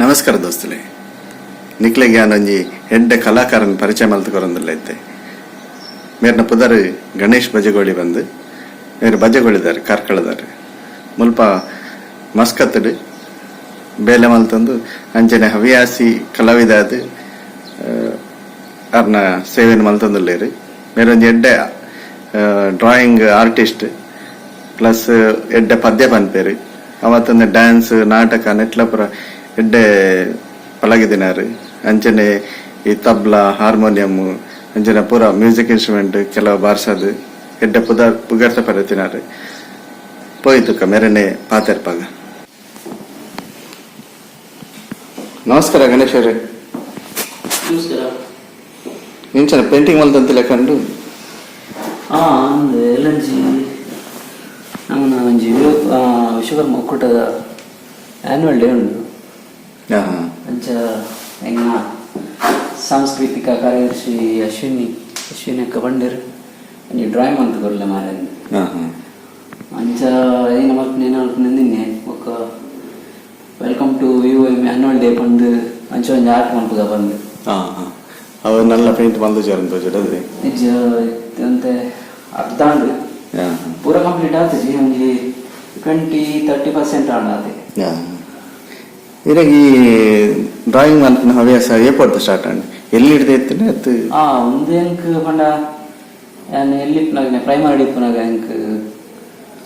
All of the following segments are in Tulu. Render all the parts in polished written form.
ನಮಸ್ಕಾರ ದೋಸ್ತುಲೆ, ನಿಕ್ಲೆಗ್ ಯಾನೊಂಜಿ ಎಡ್ಡೆ ಕಲಾಕಾರನ್ ಪರಿಚಯ ಮಲ್ತ್ ಕೊರೊಂದುಲ್ಲ ಇತ್ತೆ. ಮೇರ್ನ ಪುದರ್ ಗಣೇಶ್ ಬಜಗೋಳಿ ಬಂದು. ಮೇರ್ ಬಜಗೋಳಿದಾರ್, ಕಾರ್ಕಳದಾರ್. ಮುಲ್ಪ ಮಸ್ಕತ್ಡ್ ಬೇಲೆ ಮಲ್ತೊಂದು ಅಂಚನೆ ಹವ್ಯಾಸಿ ಕಲಾವಿದಾದ್ ಅರ್ನ ಸೇವೆನ್ ಮಲ್ತೊಂದುಲ್ಲೆರ್. ಮೇರೊಂಜಿ ಎಡ್ಡೆ drawing artist, plus ಎಡ್ಡೆ ಪದ್ಯ ಪನ್ಪೆರ್. ಅವತ್ತೊಂದು ಡ್ಯಾನ್ಸ್, ನಾಟಕ ನೆಟ್ಲ ಪೂರ ಎಡ್ಡೆ ಪಳಗಿದಿನಾರ್. ಅಂಚನೆ ಈ ತಬ್ಲಾ, ಹಾರ್ಮೋನಿಯಂ, ಅಂಚನೆ ಪೂರ ಮ್ಯೂಸಿಕ್ ಇನ್ಸ್ಟ್ರೂಮೆಂಟ್ ಕೆಲವು ಬಾರ್ಸದ್ ಎಡ್ಡೆ ಪುಗರ್ತೆ ಪಡೆತಿನಾರ್. ಪೋಯಿತುಕ ಮೇರನೆ ಪಾತೆರ್ಪಾಗ. ನಮಸ್ಕಾರ ಗಣೇಶರೇ. ನಮಸ್ಕಾರ. ಇಂಚನ ಪೇಂಟಿಂಗ್ ಮಲ್ತಂತಿಲ್ಲ ಕಂಡು. ಅಂದು ಎಲ್ಲಂಜಿ ನಮ್ಮನ ಒಂಜಿ ವಿಶ್ವಕರ್ಮ ಒಕ್ಕೂಟದ ಆ್ಯನ್ಯುವಲ್ ಡೇ ಉಂಡು. ಅಂಚ ಎಂಗ್ನ ಸಾಂಸ್ಕೃತಿಕ ಕಾರ್ಯದರ್ಶಿ ಅಶ್ವಿನಿ ಅಶ್ವಿನಿ ಅಕ್ಕ ಬಂಡೇರ್, ಒಂಜಿ ಡ್ರಾಯಿಂಗ್ ಮಂತ್ ಕೊರ್ಲೆ ಮಾರೆ. ಅಂಚ ಏನ ಮಲ್ಪುನ ಏನ ಮಲ್ಪುನ ನಿನ್ನೆ ಬೊಕ್ಕ welcome to VOM annual day ಪಂದು ಅಂಚ ಒಂಜಿ ಆರ್ಟ್ ಮಲ್ಪುಗ ಬಂದು. ಅವು ನಲ್ಲ ಪೇಂಟ್ ಮಲ್ದು ಜರಂತ ಅದೇ. ನಿಜ ಅಂತೆ ಅರ್ಧ ಉಂಡು. ಪೂರ ಕಂಪ್ಲೀಟ್ ಆತಜಿ, ಒಂಜಿ 20-30% ಆಂಡ ಆತೆ. ಇರೆಗ್ ಈ ಡ್ರಾಯಿಂಗ್ ಮಲ್ಪಿನ ಹವ್ಯಾಸ ಏಪೊಡ್ದು ಸ್ಟಾರ್ಟ್ ಆಂಡ್? ಎಲ್ಲಿ ಹಿಡ್ದು ಇತ್ತಿನ ಅತ್ತು? ಒಂದು ಎಂಕ್ ಪಂಡ ಯಾನ್ ಎಲ್ಲಿ ಇಪ್ಪುನಾಗ, ಪ್ರೈಮರಿ ಇಪ್ಪುನಾಗ ಎಂಕ್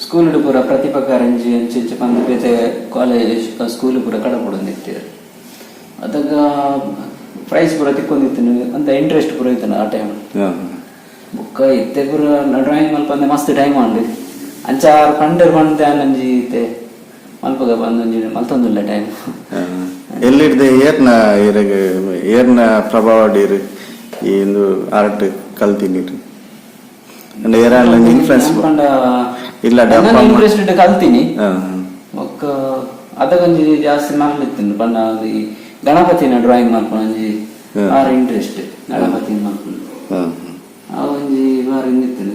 ಸ್ಕೂಲ್ ಪೂರ ಪ್ರತಿಭಾ ಕಾರಂಜಿ ಅಂಚ ಇಂಚ ಪಂದ್ ಬೇತೆ ಕಾಲೇಜ್ ಸ್ಕೂಲ್ ಪೂರ ಕಡಪುಡೊಂದಿತ್ತೆರ್. ಅದಗ ಪ್ರೈಸ್ ಪೂರ ತಿಕ್ಕೊಂದಿತ್ತು ಅಂತ ಇಂಟ್ರೆಸ್ಟ್ ಪೂರ ಇತ್ತು ಆ ಟೈಮ್. ಬೊಕ್ಕ ಇತ್ತೆ ಪೂರ ಡ್ರಾಯಿಂಗ್ ಮಲ್ಪಂದೆ ಮಸ್ತ್ ಟೈಮ್ ಆಂಡ್. ಅಂಚ ಆರ್ ಪಂಡೆರ್ ಪಂಡೆ ಒಂಜಿ ಇತ್ತೆ ಮಲ್ಪಗ ಬಂದೊಂಜಿ ಮಲ್ತೊಂದುಲ್ಲ ಟೈಮ್. ಎಲ್ಲಿ ಹಿಡ್ದು ಏರ್ನ ಇರೆಗ್ ಏರ್ನ ಪ್ರಭಾವ ಡೀರ್ ಈ ಒಂದು ಆರ್ಟ್ ಕಲ್ತಿನೀರು? ಅಂದ್ರೆ ಏರಾಂಡ್ಲ ಇನ್ಫ್ಲುಯೆನ್ಸ್? ಪಂಡ ಇಲ್ಲ ಅಪ್ಪ ಅಮ್ಮ? ಇಂಟ್ರೆಸ್ಟ್ ಕಲ್ತೀನಿ. ಬೊಕ್ಕ ಅದಗೊಂಜಿ ಜಾಸ್ತಿ ಮಲ್ಲಿತ್ತು ಪಂಡ ಈ ಗಣಪತಿನ ಡ್ರಾಯಿಂಗ್ ಮಲ್ಪುನ ಒಂಜಿ ಬಾರಿ ಇಂಟ್ರೆಸ್ಟ್, ಗಣಪತಿ ಮಲ್ಪುನ. ಆ ಒಂಜಿ ಬಾರಿ ಇತ್ತು.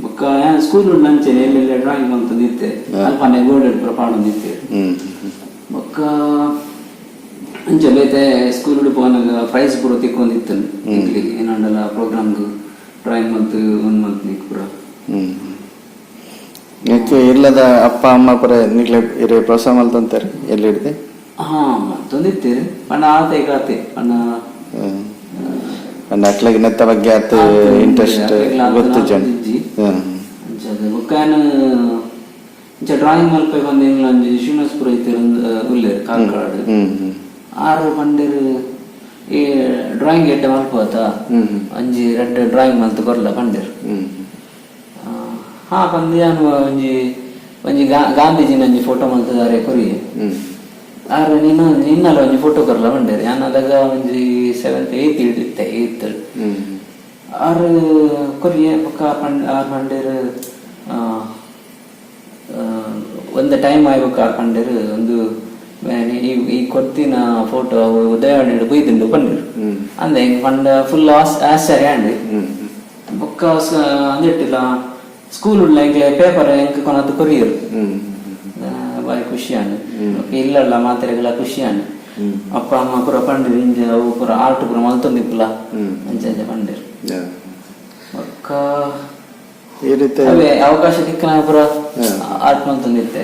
ಬೊಕ್ಕ ಸ್ಕೂಲ್ ಅಂಚೆನೆ ಎಲ್ಲೆಲ್ಲ ಡ್ರಾಯಿಂಗ್ ಮಲ್ತೊಂದಿತ್ತೆ, ಅಲ್ಪನೆ ಗೋಡೆ ಪೂರ ಪಾಡೊಂದಿತ್ತೆ. ಬೊಕ್ಕ ಅಂಚ ಬೇತೆ ಸ್ಕೂಲ್ ಪೋನಾಗ ಪ್ರೈಸ್ ಪೂರ ತಿಕ್ಕೊಂದಿತ್ತು ಏನಾಂಡಲ ಪ್ರೋಗ್ರಾಮ್ಗ್ ಡ್ರಾಯಿಂಗ್ ಮಲ್ತ್ ಒಂದ್ ಮಲ್ತ್ ಪೂರ. ನೆಕ್ಕ್ ಇಲ್ಲದ ಅಪ್ಪ ಅಮ್ಮ ಪೂರ ನಿಕ್ಲೆ ಇರೆ ಪ್ರೋತ್ಸಾಹ ಮಲ್ತಂತಾರೆ ಎಲ್ಲಿ ಹಿಡ್ದೆ? ಮಲ್ತೊಂದಿತ್ತೇರು ಪಂಡ ಆತೆ ಈಗ ಆತೆ ಪಂಡ. ಪಂಡ ಅಕ್ಲೆಗ್ ನೆತ್ತ ಬಗ್ಗೆ ಆತ್ ಇಂಟ್ರೆಸ್ಟ್ ಗೊತ್ತು ಜನ. ಅಂಚದ ಬೊಕ್ಕ ಯಾನ್ ಇಂಚ ಡ್ರಾಯಿಂಗ್ ಮಲ್ಪೆ ಬಂದು ಎಂಗ್ಲ ಒಂಜಿ ಶ್ರೀನಿವಾಸ ಪುರೋಹಿತೆರ್ ಉಲ್ಲೆರ್ ಕಾರ್ಕಳಡ್. ಹ್ಮ್ ಹ್ಮ್ ಆರು ಪಂಡೆರ್, ಈ ಡ್ರಾಯಿಂಗ್ ಎಡ್ಡೆ ಮಲ್ಪುವತ, ಒಂಜಿ ರಡ್ಡ್ ಡ್ರಾಯಿಂಗ್ ಮಲ್ತ್ ಕೊರ್ಲ ಪಂಡೆರ್. ಹಾ ಪಂದ್ ಯಾನ್ ಒಂಜಿ ಒಂಜಿ ಗಾಂಧೀಜಿನ ಒಂಜಿ ಫೋಟೋ ಮಲ್ತದಾರೆ ಕೊರಿಯೆ. ಆರ್ ನಿನ್ನ ನಿನ್ನಲ ಒಂಜಿ ಫೋಟೋ ಕೊರ್ಲ ಪಂಡೆರ್. ಯಾನ್ ಅದಾಗ ಒಂಜಿ ಸೆವೆಂತ್ ಏಯ್ತ್ ಇತ್ತೆ, ಏಯ್ತ್. ಆರ್ ಕೊರಿಯೆ. ಬೊಕ್ಕ ಪಂಡ್ ಆರ್ ಪಂಡೆರ್, ಒಂದ ಟೈಮ್ ಆಯ್ ಬೊಕ್ಕ ಆರ್ ಪಂಡೆರ್, ಒಂದು ಈ ಈ ಕೊರ್ತಿನ ಫೋಟೋ ಉದಯವಾಣಿಡ್ ಬೈದುಂಡು ಪಂಡೆರ್. ಅಂದೆ ಹಿಂಗ್ ಪಂಡ ಫುಲ್ ಆಶ್ಚರ್ಯ ಆಂಡ್. ಬೊಕ್ಕ ಅಂದಿಟ್ಟಿಲ್ಲ ಸ್ಕೂಲ್ ಉಳ್ಳ ಎಂಕ್ಲೆ ಪೇಪರ್ ಎಂಕ್ ಕೊನತ್ ಕೊರಿಯರ್. ಬಾರಿ ಖುಷಿ ಆಂಡ್. ಬೊಕ್ಕ ಇಲ್ಲಲ್ಲ ಮಾತೆರೆಗ್ಲ ಖುಷಿ ಆಂಡ್. ಅಪ್ಪ ಅಮ್ಮ ಪೂರ ಪಂಡೆರ್, ಇಂಚ ಅವು ಪೂರ ಆರ್ಟ್ ಪೂರ ಮಲ್ತೊಂದಿಪ್ಪುಲ ಅಂಚ ಅಂಚ ಪಂಡೆರ್. ಬೊಕ್ಕ ಈ ರೀತಿ ಅವೇ ಅವಕಾಶ ತಿಕ್ಕನ ಪೂರ ಆರ್ಟ್ ಮಲ್ತೊಂದಿತ್ತೆ.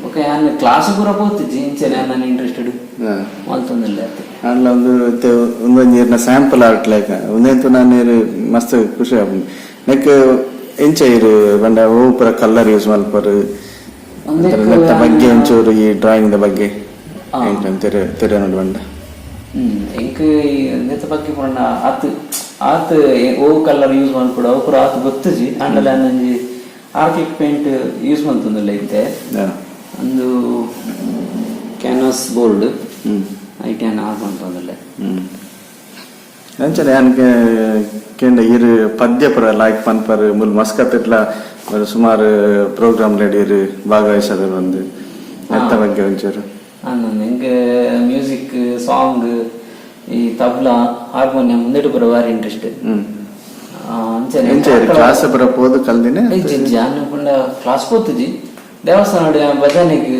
ಬೊಕ್ಕ ಯಾನ್ ಕ್ಲಾಸ್ ಪೂರ ಪೋತಿಜ್ಜಿ, ಇಂಚನೆ ನನ್ನ ಇಂಟ್ರೆಸ್ಟೆಡ್ ಮಲ್ತೊಂದಿಲ್ಲ ಅತ್ತೆ. ಆಂಡ್ಲ ಒಂದು ಇತ್ತೆ ಒಂದೊಂಜಿ ಇರ್ನ ಸ್ಯಾಂಪಲ್ ಆರ್ಟ್ ಲೆಕ್ಕ ಉಂದೆಂತು ನಾನು ಇರ್ ಮಸ್ತ್ ಖುಷಿ ಆಪುಂಡು. ನೆಕ್ ಎಂಚ ಇರು ಪಂಡ ಒವು ಪೂರ ಕಲರ್ ಯೂಸ್ ಮಲ್ಪರು? ಉಂದೆಕ್ ನೆತ್ತ ಬಗ್ಗೆ ಒಂಚೂರು ಈ ಡ್ರಾಯಿಂಗ್ ದ ಬಗ್ಗೆ ಎಂಕ್ ತೆರೆ ತೆರೆ ಪಂಡ. ಎಂಕ್ ಈ ನೆತ್ತ ಬಗ್ಗೆ ಪಂಡ ಆತ್ ಆತ್ ಓ ಕಲರ್ ಯೂಸ್ ಮಲ್ಪುಡು ಅವು ಪೂರ ಆತ್ ಗೊತ್ತುಜಿ. ಆಂಡಲ ಯಾನ್ ಒಂಜಿ acrylic paint use ಮಲ್ತೊಂದುಲ್ಲ ಇತ್ತೆ. ಒಂದು ಕ್ಯಾನ್ವಾಸ್ ಬೋರ್ಡ್ ಐಟ್ ಯಾನ್ ಆರ್ಟ್ ಮಲ್ತೊಂದುಲ್ಲೆ. ಅಂಚನೆ ಯಾನ್ ಕೇಂಡ ಇರ್ ಪದ್ಯ ಪೂರ ಲಾಯ್ಕ್ ಪನ್ಪರ್, ಮುಲ್ ಮಸ್ಕತ್ ಇಟ್ಲ ಸುಮಾರು ಪ್ರೋಗ್ರಾಮ್ ಇರ್ ಭಾಗವಹಿಸದ ಬಂದು. ನೆತ್ತ ಬಗ್ಗೆ ಒಂಚೂರು. ಅಂದ್ ಎಂಕ್ ಮ್ಯೂಸಿಕ್, ಸಾಂಗ್, ಈ ತಬ್ಲಾ, ಹಾರ್ಮೋನಿಯಂ ಉಂದೆಟ್ ಪೂರ ಬಾರಿ ಇಂಟ್ರೆಸ್ಟ್. ಅಂಚನೆ ಎಂಚ ಕ್ಲಾಸ್ ಪೂರ ಪೋದು ಕಲ್ದಿನ? ಇಜ್ಜಿ ಇಜ್ಜಿ, ಯಾನ್ ಪಂಡ ಕ್ಲಾಸ್ ಪೋತುಜಿ. ದೇವಸ್ಥಾನ ಭಜನೆಗ್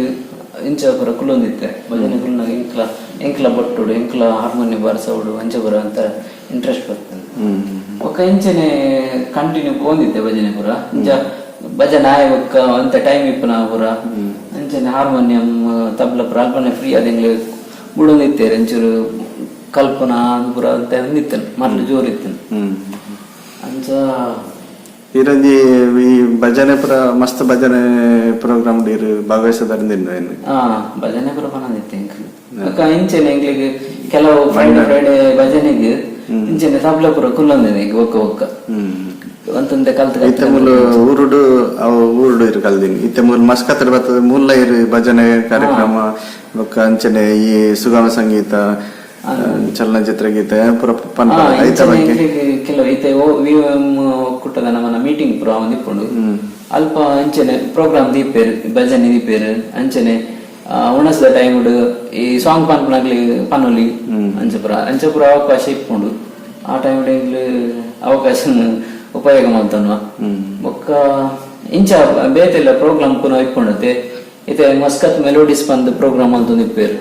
ಇಂಚ ಪೂರ ಕುಲ್ಲೊಂದಿತ್ತೆ ಭಜನೆ ಕುಲ್ಲುನಾಗ ಎಂಕ್ಲ ಎಂಕ್ಲ ಬೊಟ್ಟುಡು ಎಂಕ್ಲ ಹಾರ್ಮೋನಿಯಂ ಬಾರಿಸೋಡು ಅಂಚ ಪೂರ ಅಂತ ಇಂಟ್ರೆಸ್ಟ್ ಬರ್ತದೆ. ಬೊಕ್ಕ ಇಂಚನೆ ಕಂಟಿನ್ಯೂ ಪೋಂದಿತ್ತೆ ಭಜನೆ ಪೂರ. ಇಂಚ ಭಜನೆ ಆಯ ಬೊಕ್ಕ ಅಂತ ಟೈಮ್ ಇಪ್ಪುನ ಪೂರ ಅಂಚನೆ ಹಾರ್ಮೋನಿಯಂ ತಬ್ಲ ಪೂರ ಅಲ್ಪನೆ ಫ್ರೀ ಆದ್ ಎಂಗ್ಲೆ ಬುಡೊಂದಿತ್ತೇರು ಒಂಚೂರು ಕಲ್ಪನಾ ಅಂದ್ ಪೂರ ಅಂತ ಅಂದಿತ್ತೇನೆ ಮರ್ಲು ಜೋರು ಇತ್ತೇನೆ ಅಂಚ. ಈರೊಂಜಿ ಈ ಭಜನೆ ಪೂರ ಮಸ್ತ್ ಭಜನೆ ಪ್ರೋಗ್ರಾಮ್ ಇರು ಭಾಗವಹಿಸೋದರಿಂದ. ಆ ಭಜನೆ ಪೂರ ಪನೊಂದಿತ್ತೆ ಎಂಕ್. ಬೊಕ್ಕ ಇಂಚನೆ ಎಂಕ್ಲೆಗ್ ಕೆಲವು ಫ್ರೈಡೆ ಫ್ರೈಡೆ ಭಜನೆಗ್ ಇಂಚನೆ ತಬ್ಲ ಪೂರ ಕುಲ್ಲೊಂದಿದೆ ಎಂಕ್. ಬೊಕ್ಕ ಬೊಕ್ಕ ಒಂತೊಂತೆ ಕಲ್ತ್ ಇತ್ತೆ ಕಲ್ತ್ ಮೂಲು ಊರುಡು ಅವು ಊರುಡು ಇರು ಕಲ್ದಿನಿ. ಇತ್ತೆ ಮೂಲು ಮಸ್ಕತ್ ಬರ್ತದೆ ಮೂಲ ಇರು ಭಜನೆ ಕಾರ್ಯಕ್ರಮ ಬೊಕ್ಕ ಅಂಚನೆ ಈ ಸುಗಮ ಸಂಗೀತ, ಚಲನಚಿತ್ರ ಗೀತೆ ಪೂರ ಪನ್ಪರ ಐತ ಇಂಚನೆ ಬಗ್ಗೆ. ಎಂಕ್ಲೆಗ್ ಕೆಲವು ಇತ್ತೆ ವಿ ಎಂ ಒಕ್ಕೂಟದ ನಮ್ಮನ ಮೀಟಿಂಗ್ ಪೂರ ಒಂದಿಪ್ಪುಂಡು. ಅಲ್ಪ ಅಂಚನೆ ಪ್ರೋಗ್ರಾಮ್ ದೀಪೇರು, ಭಜನೆ ದೀಪೇರು. ಅಂಚನೆ ಉಣಸ್ದ ಟೈಮ್ ಈ ಸಾಂಗ್ ಪನ್ಪುನಾಗ್ಲಿ ಪನೊಲಿ ಅಂಚ ಪೂರ. ಅಂಚ ಪೂರ ಅವಕಾಶ ಇಪ್ಪುಂಡು. ಆ ಟೈಮ್ ಎಂಕ್ಲು ಅವಕಾಶ ಉಪಯೋಗ ಮಲ್ತೊನ್ವ. ಬೊಕ್ಕ ಇಂಚ ಬೇತೆಲ್ಲ ಪ್ರೋಗ್ರಾಮ್ ಪುನಃ ಇಪ್ಪುಂಡು. ಇತ್ತೆ ಮಸ್ಕತ್ ಮೆಲೋಡಿಸ್ ಪಂದ್ ಪ್ರೋಗ್ರಾಮ್ ಮಲ್ತೊಂದು ಇಪ್ಪೇರು.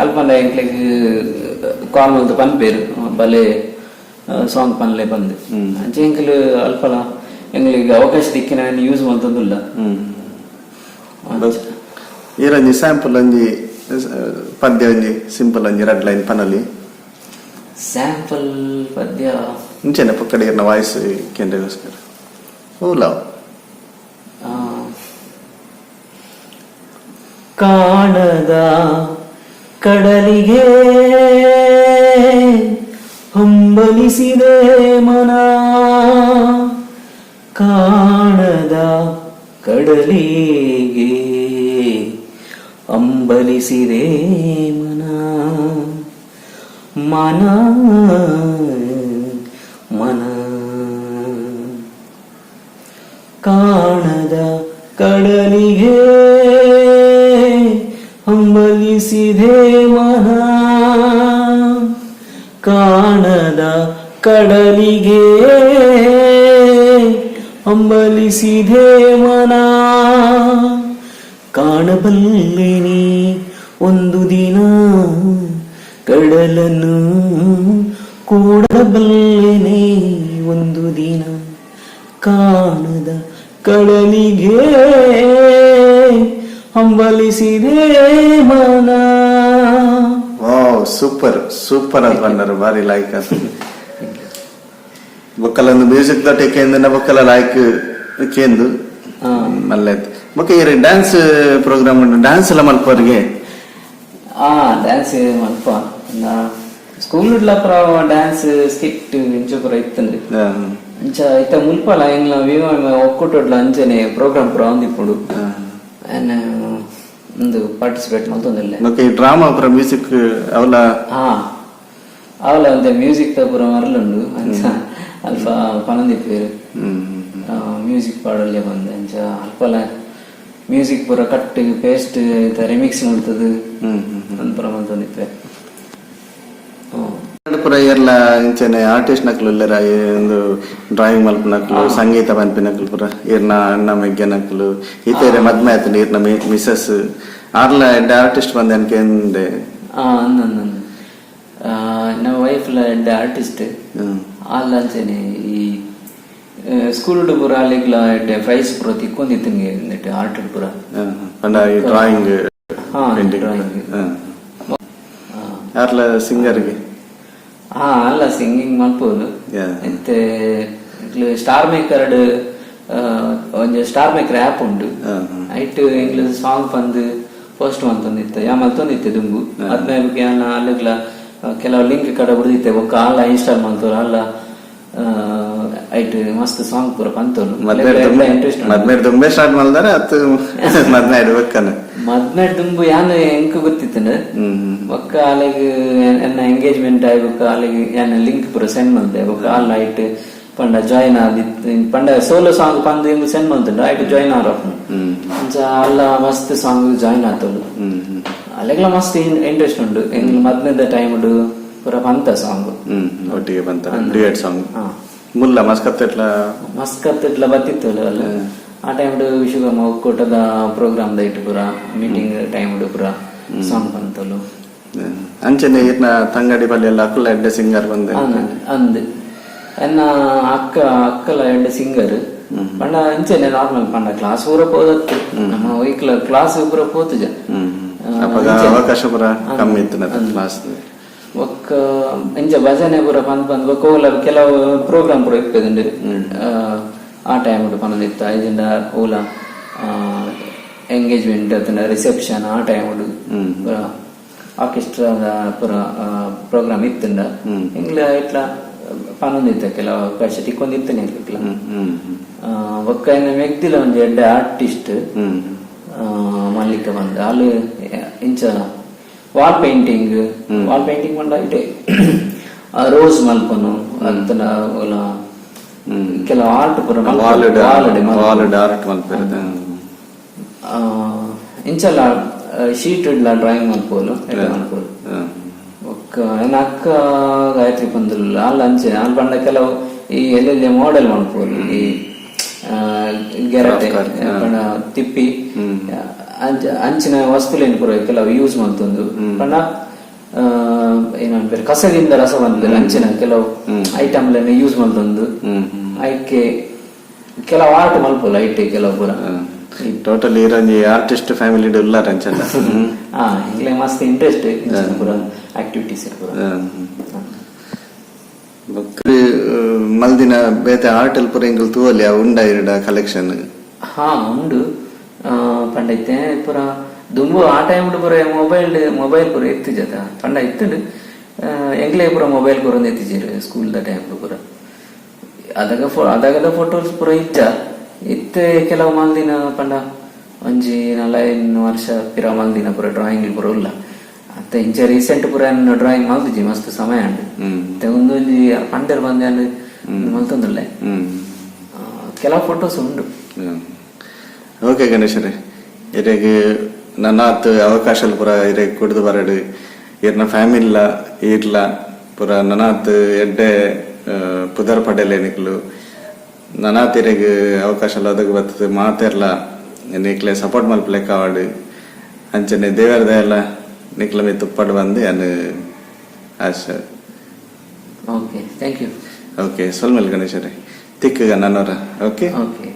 ಅಲ್ಪಂಡ ಎಂಕ್ಲೆಗ್ ಕಾಲ್ ಮಲ್ತ್ ಪನ್ಪೇರು, ಬಲೆ ಸಾಂಗ್ ಪನ್ಲೆ ಪಂದ್. ಅಂಚ ಎಂಕ್ಲು ಅಲ್ಪಲ ಎಂಗ್ಲಿಗ್ ಅವಕಾಶ ತಿಕ್ಕಿನ ಯೂಸ್ ಮಲ್ತೊಂದುಲ್ಲ. ಬಸ್ ಈರೊಂಜಿ ಸ್ಯಾಂಪಲ್ ಒಂಜಿ ಪದ್ಯ ಒಂಜಿ ಸಿಂಪಲ್ ಒಂಜಿ ರಡ್ ಲೈನ್ ಪನೊಲಿ. ಸ್ಯಾಂಪಲ್ ಪದ್ಯ? ಇಂಚನೆ ಪೊಕ್ಕಡೆ ಇರ್ನ ವಾಯ್ಸ್ ಕೇಂದ್ರಗೋಸ್ಕರ ಓಲಾವ್. ಆ, ಕಾಣದ ಕಡಲಿಗೆ ಹಂಬಲಿಸಿದೆ ಮನ, ಕಾಣದ ಕಡಲಿಗೆ ಅಂಬಲಿಸಿದೆ ಮನ, ಮನ ಮನ. ಕಾಣದ ಕಡಲಿಗೆ ಹಂಬಲಿಸಿದೆ ಮನ, ಕಾಣದ ಕಡಲಿಗೆ ಹಂಬಲಿಸಿದೆ ಮನ. ಕಾಣಬಲ್ಲೆನಿ ಒಂದು ದಿನ ಕಡಲನ್ನು, ಕೂಡಬಲ್ಲೆನೆ ಒಂದು ದಿನ. ಕಾಣದ ಕಡಲಿಗೆ ಹಂಬಲಿಸಿದೆ ಮನ. Wow, super super ಅದು ಬಂದರು ಬಾರಿ ಲಾಯ್ಕ್ ಅದು. ಬೊಕ್ಕಲೊಂದು ಮ್ಯೂಸಿಕ್ ದೊಟ್ಟೆ ಕೇಂದ್ರ ಬೊಕ್ಕಲ ಲಾಯ್ಕ್ ಕೇಂದು ಮಲ್ಲೆ. ಬೊಕ್ಕ ಈ ಡ್ಯಾನ್ಸ್ ಪ್ರೋಗ್ರಾಮ್ ಉಂಟು, ಡ್ಯಾನ್ಸ್ ಎಲ್ಲ ಮಲ್ಪವರಿಗೆ? ಆ ಡ್ಯಾನ್ಸ್ ಮಲ್ಪ. ಸ್ಕೂಲ್ ಪೂರ ಡ್ಯಾನ್ಸ್ ಸ್ಕಿಟ್ ಇಂಚ ಪೂರ ಇತ್ತಂದು. ಅಂಚ ಇತ್ತ ಮುಲ್ಪಲ ಎಂಗ್ಲ ವಿವ ಒಕ್ಕೂಟೊಡ್ಲ ಅಂಚನೆ ಪ್ರೋಗ್ರಾಮ್ ಪೂರ ಒಂದಿಪ್ಪುಂಡು. ಉಂದು ಪಾರ್ಟಿಸಿಪೇಟ್ ಮಲ್ತೊಂದಿಲ್ಲ. ಬೊಕ್ಕ ಈ ಡ್ರಾಮಾ ಪೂರ ಮ್ಯೂಸಿಕ್ ಅವಲ? ಹಾ, ಅವಲ ಒಂತೆ ಮ್ಯೂಸಿಕ್ ಪೂರ ಮರಲುಂಡು. ಅಂಚ ಅಲ್ಪ ಪನೊಂದಿಪ್ಪೇರು ಮ್ಯೂಸಿಕ್ ಪಾಡಲ್ಯ ಬಂದು. ಅಂಚ ಅಲ್ಪಲ ಮ್ಯೂಸಿಕ್ ಪೂರ cut paste remix ಮಲ್ತದು ಅಂದ್ ಪೂರ ಮಲ್ತೊಂದಿಪ್ಪೆ. ಪೂರ ಏರ್ಲ ಇಂಚನೆ ಆರ್ಟಿಸ್ಟ್ ನಕ್ಲು ಉಲ್ಲೆರ? ಒಂದು ಡ್ರಾಯಿಂಗ್ ಮಲ್ಪನಕ್ಲು, ಸಂಗೀತ ಪನ್ಪಿನಕ್ಲು ಪೂರ ಈರ್ನ ಅಣ್ಣ ಮೆಗ್ಗೆನಕ್ಲು ಇತೇರೆ ಮದ್ಮೆ ಆಯ್ತು ಈರ್ನ ಮಿಸಸ್ ಆರ್ಲ ಎಡ್ಡೆ ಆರ್ಟಿಸ್ಟ್ ಬಂದೆ ಅನ್ಕೆಂದೆ. ಆ ಅಂದ್ ಅಂದ್ ಅಂದ್ ನಮ್ಮ ವೈಫ್ ಲ ಎಡ್ಡೆ ಆರ್ಟಿಸ್ಟ್. ಆಲ್ ಅಂಚನೆ ಈ ಸ್ಕೂಲ್ ಪೂರ ಅಲ್ಲಿಗ್ಲ ಎಡ್ಡೆ ಪ್ರೈಸ್ ಪೂರ ತಿಕ್ಕೊಂದಿತ್ತಂಗೆ ಆರ್ಟ್ ಪೂರ. ಪಂಡ ಈ ಡ್ರಾಯಿಂಗ್? ಹಾ. ಪೇಂಟಿಂಗ್. ಡ್ರಾಯಿಂಗ್. ಯಾರ್ಲ ಸಿಂಗರ್ಗೆ? ಹಾ, ಅಲ್ಲ, ಸಿಂಗಿಂಗ್ ಮಲ್ಪೋದು. ಇತ್ತೆ ಸ್ಟಾರ್ ಮೇಕರ್, ಒಂಜಿ star maker app ಉಂಡು. ಐಟ್ ಎಂಕ್ಲು ಸಾಂಗ್ ಪಂದ್ ಪೋಸ್ಟ್ ಮಂತೊಂದಿತ್ತೆ ಯಾ ಮಲ್ತೊಂದಿತ್ತೆ ದುಂಬು. ಅದ್ನ ಯಾನ ಅಲ್ಲಗ್ಲ ಕೆಲವು ಲಿಂಕ್ ಕಡೆ ಬಿಡ್ದಿತ್ತೆ. ಬೊಕ್ಕ ಅಲ್ಲ ಇನ್ಸ್ಟಾಲ್ ಮಲ್ತೋರು ಅಲ್ಲ. ಐಟ್ ಮಸ್ತ್ ಸಾಂಗ್ ಪೂರ ಪಂತೋರು. ಇಂಟ್ರೆಸ್ಟ್. ಮದ್ಮೆ ದುಂಬೆ ಸ್ಟಾರ್ಟ್ ಮಲ್ದಾರೆ ಅತ್ತು ಮದ್ಮೆ ಇಡ್ಬೇಕನ? ಮದ್ಮೆ ದುಂಬು ಯಾನ್ ಎಂಕ್ ಗೊತ್ತಿತ್ತಂಡು. ಬೊಕ್ಕ ಅಲೆಗ್ ಎನ್ನ ಎಂಗೇಜ್ಮೆಂಟ್ ಆಯಿ ಬೊಕ್ಕ ಅಲೆಗ್ ಯಾನ್ ಲಿಂಕ್ ಪೂರ ಸೆಂಡ್ ಮಲ್ತೆ. ಬೊಕ್ಕ ಆಲ್ ಐಟ್ ಪಂಡ ಜಾಯಿನ್ ಆದಿತ್ತು. ಪಂಡ ಸೋಲೋ ಸಾಂಗ್ ಪಂದ್ ಎಂಕ್ ಸೆಂಡ್ ಮಲ್ತುಂಡು, ಐಟ್ ಜಾಯಿನ್ ಆರ್. ಅಂಚ ಅಲ್ಲ ಮಸ್ತ್ ಸಾಂಗ್ ಜಾಯಿನ್ ಆತೋಲು. ಅಲೆಗ್ಲ ಮಸ್ತ್ ಇಂಟ್ರೆಸ್ಟ್ ಉಂಡು. ಎಂಕ್ ಮದ್ಮೆದ ಟೈಮ್ ಪೂರ ಪಂತ ಸಾಂಗ್. ಒಟ್ಟಿಗೆ ಬಂತ ಡ್ಯೂಯೆಟ್ ಸಾಂಗ್? ಹಾ. ಮುಲ್ಲ ಮಸ್ಕತ್ ಎಟ್ಲ? ಮಸ್ಕತ್ ಇಟ್ಲ ಬತ್ತಿತ್ತು ಅಲ್ಲ. ಆ ಟೈಮ್ ವಿಶ್ವಕರ್ಮ ಒಕ್ಕೂಟದ ಪ್ರೋಗ್ರಾಮ್ ದೈಟ್ ಪೂರ ಮೀಟಿಂಗ್ ಟೈಮ್ ಪೂರ ಸಾಂಗ್ ಪಂತಲು. ಅಂಚನೆ ಈರ್ನ ತಂಗಡಿ ಪಲ್ಯ ಎಲ್ಲ ಅಕುಲ ಎಡ್ಡೆ ಸಿಂಗರ್ ಬಂದೆ? ಅಂದ್, ಎನ್ನ ಅಕ್ಕ, ಅಕ್ಕಲ ಎಡ್ಡೆ ಸಿಂಗರ್. ಪಂಡ ಅಂಚನೆ ನಾರ್ಮಲ್ ಪಂಡ ಕ್ಲಾಸ್ ಪೂರ ಪೋದತ್ತು, ನಮ್ಮ ವೈಕ್ಲ ಕ್ಲಾಸ್ ಪೂರ ಪೋತುಜ. ಅಪಗ ಅವಕಾಶ ಪೂರ ಕಮ್ಮಿ ಇತ್ತು ಕ್ಲಾಸ್. ಬೊಕ್ಕ ಇಂಚ ಭಜನೆ ಪೂರ ಪಂದ್ ಪಂದ್, ಬೊಕ್ಕ ಓಲ ಕೆಲವು ಪ್ರೋಗ್ರಾಮ್ ಪೂರ ಇಪ್ಪೆದುಂಡು, ಆ ಟೈಮ್ ಪನೊಂದಿತ್ತ. ಐಜಿಂಡ ಓಲ ಎಂಗೇಜ್ಮೆಂಟ್ ಅತ್ತಂಡ ರಿಸೆಪ್ಷನ್, ಆ ಟೈಮ್ ಪೂರ ಆರ್ಕೆಸ್ಟ್ರಾದ ಪೂರ ಪ್ರೋಗ್ರಾಮ್ ಇತ್ತುಂಡ ಎಂಗ್ಲ ಇಟ್ಲ ಪನೊಂದಿತ್ತ. ಕೆಲವು ಅವಕಾಶ ತಿಕ್ಕೊಂದಿತ್ತನೆ ಎಂಕ್ಲ. ಬೊಕ್ಕ ಎನ್ನ ಮೆಗ್ದಿಲ ಒಂಜಿ ಎಡ್ಡೆ ಆರ್ಟಿಸ್ಟ್, ಮಲ್ಲಿಕ ಬಂದ್. ಆಲ್ ಇಂಚ ವಾಲ್ ಪೇಂಟಿಂಗ್, ವಾಲ್ ಪೇಂಟಿಂಗ್ ಪಂಡ ಇಟೆ ರೋಸ್ ಮಲ್ಪನು ಅತ್ತನ ಓಲ ಕೆಲವು ಆರ್ಟ್ ಪೂರ. ವಾಲ್ ವಾಲ್ ಆರ್ಟ್ ಮಲ್ಪೆರ್. ಇಂಚಲ ಶೀಟ್ ಇಡ್ಲ ಡ್ರಾಯಿಂಗ್ ಮಲ್ಪೋಲು, ಎಡ್ಡೆ ಮಲ್ಪೋಲು. ಬೊಕ್ಕ ಎನ್ನ ಅಕ್ಕ ಗಾಯತ್ರಿ ಪಂದುಲ್, ಆಲ್ ಅಂಚೆ. ಆಲ್ ಪಂಡ ಕೆಲವು ಈ ಎಲ್ಲೆಲ್ಲಿ ಮಾಡೆಲ್ ಮಲ್ಪೋಲು, ಈ ಗೆರಟೆ ಪಂಡ ತಿಪ್ಪಿ ಅಂಚಿನ ವಸ್ತುಲೇನ್ ಪೂರ ಕೆಲವು ಯೂಸ್ ಮಲ್ತೊಂದು, ಪಂಡ ಏನನ್ಪೆರ್, ಕಸದಿಂದ ರಸ ಪನ್ಪೆರ್, ಅಂಚಿನ ಕೆಲವು ಐಟಮ್ ಲೆನ್ ಯೂಸ್ ಮಲ್ತೊಂದು ಐಕೆ ಕೆಲವು ಆರ್ಟ್ ಮಲ್ಪೊಲು ಐಟ್ ಕೆಲವು ಪೂರ. ಟೋಟಲ್ ಈರೊಂಜಿ ಆರ್ಟಿಸ್ಟ್ ಫ್ಯಾಮಿಲಿ ಉಲ್ಲಾರ ಅಂಚಲ್ಲ. ಹಾ, ಇಂಗ್ಲೆ ಮಸ್ತ್ ಇಂಟ್ರೆಸ್ಟ್ ಇಂಚಿನ ಪೂರ ಆಕ್ಟಿವಿಟೀಸ್ ಪೂರ. ಬೊಕ್ಕ ಮಲ್ದಿನ ಬೇತೆ ಆರ್ಟ್ ಪೂರ ಎಂಕುಲು ತೂವೊಲಿ ಉಂಡ ಇರಡ ಕಲೆಕ್ಷನ್? ಹಾ, ಉಂಡು. ಪಂಡ ಇತ್ತೆ ಪೂರ ದುಂಬು ಆ ಟೈಮ್ ಪೂರ ಮೊಬೈಲ್ ಮೊಬೈಲ್ ಪೂರ ಇತ್ತಿಜತ. ಪಂಡ ಇತ್ತುಂಡು, ಎಂಕ್ಲೆ ಪೂರ ಮೊಬೈಲ್ ಕೊರೊಂದು ಇತ್ತಿಜೆರ್ ಸ್ಕೂಲ್ ದ ಟೈಮ್ ಪೂರ. ಅದಗ ಅದಗದ ಫೋಟೋಸ್ ಪೂರ ಇಜ್ಜ. ಇತ್ತೆ ಕೆಲವು ಮಲ್ದಿನ, ಪಂಡ ಒಂಜಿ 4-5 ವರ್ಷ ಪಿರ ಮಲ್ದಿನ ಪೂರ ಡ್ರಾಯಿಂಗ್ ಪೂರ ಉಲ್ಲ. ಅತ್ತೆ ಇಂಚ ರೀಸೆಂಟ್ ಪೂರ ಡ್ರಾಯಿಂಗ್ ಮಲ್ದಿಜಿ, ಮಸ್ತ್ ಸಮಯ ಉಂಡು. ಇತ್ತೆ ಒಂದೊಂಜಿ ಪಂಡೆರ್ ಬಂದೆ ಮಲ್ತೊಂದುಲ್ಲೆ. ಕೆಲವು ಫೋಟೋಸ್ ಉಂಡು. ಓಕೆ ಗಣೇಶರೇ, ಇರೆಗ್ ನನಾತ್ ಅವಕಾಶ ಪೂರ ಇರೆಗ್ ಕುಡ್ದು ಬರಡು. ಇರ್ನ ಫ್ಯಾಮಿಲಿಲ ಈರ್ಲ ಪೂರ ನನಾತ್ ಎಡ್ಡೆ ಪುದರ್ ಪಡೆಲೆ ನಿಕ್ಲು. ನನಾತ್ ಇರೆಗ್ ಅವಕಾಶ ಒದಗ್ ಬತ್ತದು ಮಾತೆರ್ಲ ನಿಕ್ಲೆ ಸಪೋರ್ಟ್ ಮಲ್ಪಲೆಕ್ಕ ಆವಡ್. ಅಂಚನೆ ದೇವರ ದಯಲ ನಿಕ್ಲ ಮಿತ್ತ್ ಉಪ್ಪಡ್ ಬಂದು ಯಾನ್ ಆಶೆ. Okay, thank you. Okay, ಸೊಲ್ಮೆಲ್ ಗಣೇಶರೇ. ತಿಕ್ಕುಗ ನನೊರ, ಓಕೆ. ಓಕೆ.